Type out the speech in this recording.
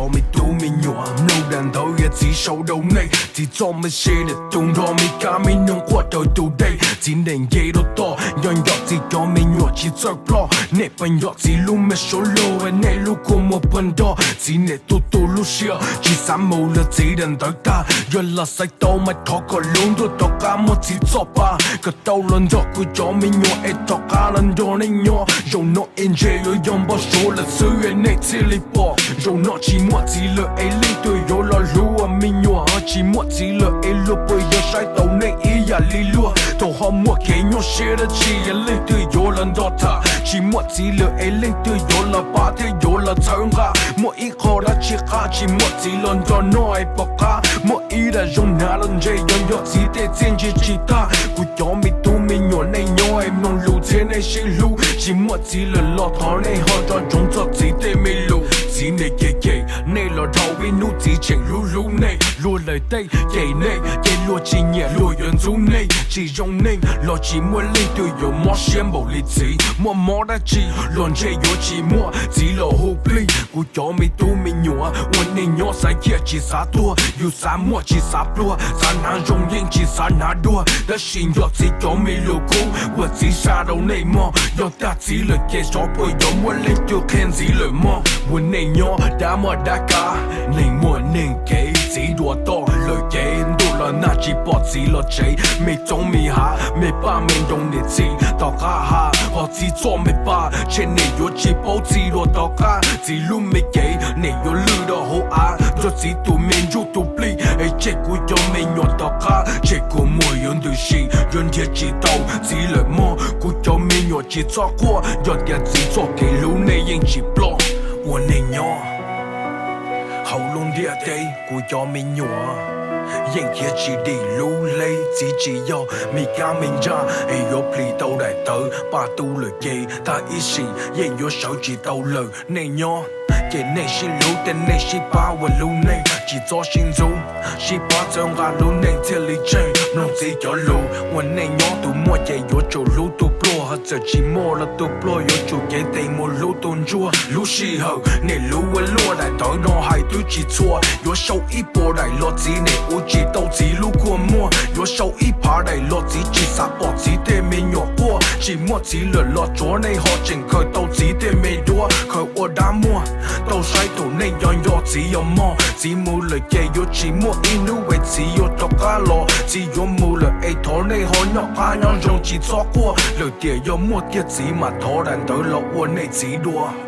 Me tub me nyuam mloog daim ntawv yog txiv sau rau nej, txiv txoj me se niam tus nrog me kab me noog quaj raws tus dej, txiv neej nce rau toj nco nco txiv cov me nyuam tsis txawj ploj, nej pab nco txiv lub me suab luag, nej lub kua muag pawg nroj, txiv niam tu tu lub siab tsis xav mus lawm txiv daim ntawv tag, yog lam xaiv tau mas thov kom lub ntuj rov qab muaj txiv txoj pa, kom tau los nrog kuv cov me nyuam es rov qab los nrog nej nyob, zaum no es ntshe yuav yog npau suav lawm xwb nej thiaj li pom, zaum no tsis muaj txiv lawm es leej twg yuav los hlub ua me nyuam, tsis muaj txiv lawm es luag puas yuav saib taus nej ib yam li luag, thaum ho muaj kev nyuaj siab dab tsi yog leej twg yuav los nrog tham, tsis muaj txiv lawm es leej twg yuav los pab thiab yuav los txhawb nqa, muaj ib qho dab tsi qab tsis muaj txiv los nrog noj es pom qab, muaj ib daim zoo hnav los ntshe yuav nco txiv tej txiaj ntsig tsis tag, kuv cov me tub me nyuam nej nyob es mloog lus thiab nej sib hlub, tsis muaj txiv lawm los thov nej ho nco ntsoov txog txiv tej me lus, txiv niam cem cem nej los dhau ib hnub txiv tseem hlub hlub nej, luag lawm tej cem nej ces luag tsis nyiam luag yuav ntxub nej, tsis zoo neej los tsis muaj leej twg yuav mob siab npaum li txiv, muaj mob dab tsi los ntshe yuav tsis muaj txiv los hu plig, kuv cov me tub me nyuam ua neej nyob xav ciaj tsis xav tuag, yus xav muaj tsis xav pluag, xav hnav zoo yeej tsis xav hnav duag, tab sis nco txiv cov me lus kub uas txiv xa rau nej mog, yog tag txiv lawm ces xyov puas yuav muaj leej twg qhia ntxiv lawm mog, ua neej nyob dab muaj dab kav, neeg muaj neeg kev, txiv dua toj lawm ces ntuj los nag tsis pom txiv los tsev, me tsoov me hav me paj me nroog niam txiv tom qab ha, ho txiv txoj me paj tshem niam yuav tsis paub txiv dua tom qab, txiv lub me cev niam yuav lwj rau hauv av, nrog txiv tus me ntsuj tus plig es tshem kuv cov me nyuam tom qab, tshem kuv muag yuav ntws si, yuav nrhiav tsis tau txiv lawm mog, kuv cov me nyuam tsis txhob quaj, yog tias txiv txoj kev hlub nej yeej tsis ploj, ua neej nyob hauv lub ntiaj teb kuv cov me nyuam yeej khiav tsis dim lub hleb, txiv tsis yog me kab me ntsaj es yuav plis tau daim tawv paj tu lawm ces tag ib sim yeej yuav sawv tsis tau lawm, nej nyob ces nej sib hlub thiab nej sib pab ua lub neej, tsis txhob sib ntxub, sib pab txhawb nqa lub neej thiaj li tseeb, mloog txiv cov lus, ua neej nyob tus muaj ces yuav tsum hlub tus pluag, ho txawm tsis muaj los tus pluag yuav tsum cev tes mus hlub tus ntsuag, lub sij hawm niam lub ua luaj daim tawv no hais twb tsis txhua, yuav sau ib puas daim los txiv niam ua tsis tau txiv lub kua muag, yuav sau ib phav daim los txiv tsis xav pom txiv tej me nyuam quaj, tsis muaj txiv lawm los tsuav nej ho tseem khaws tau txiv tej me duab, khaws ua dab muag, tau saib thaum nej nco nco txiv yog mog, txiv mus lawm ces yuav tsis muaj ib hnub es txiv yuav rov qab los, txiv yuav mus lawm es thov nej ho noj qab nyob zoo tsis txhob quaj, lawm tiam yog muaj tiag txiv mas thov daim ntawv los ua nej txiv dua.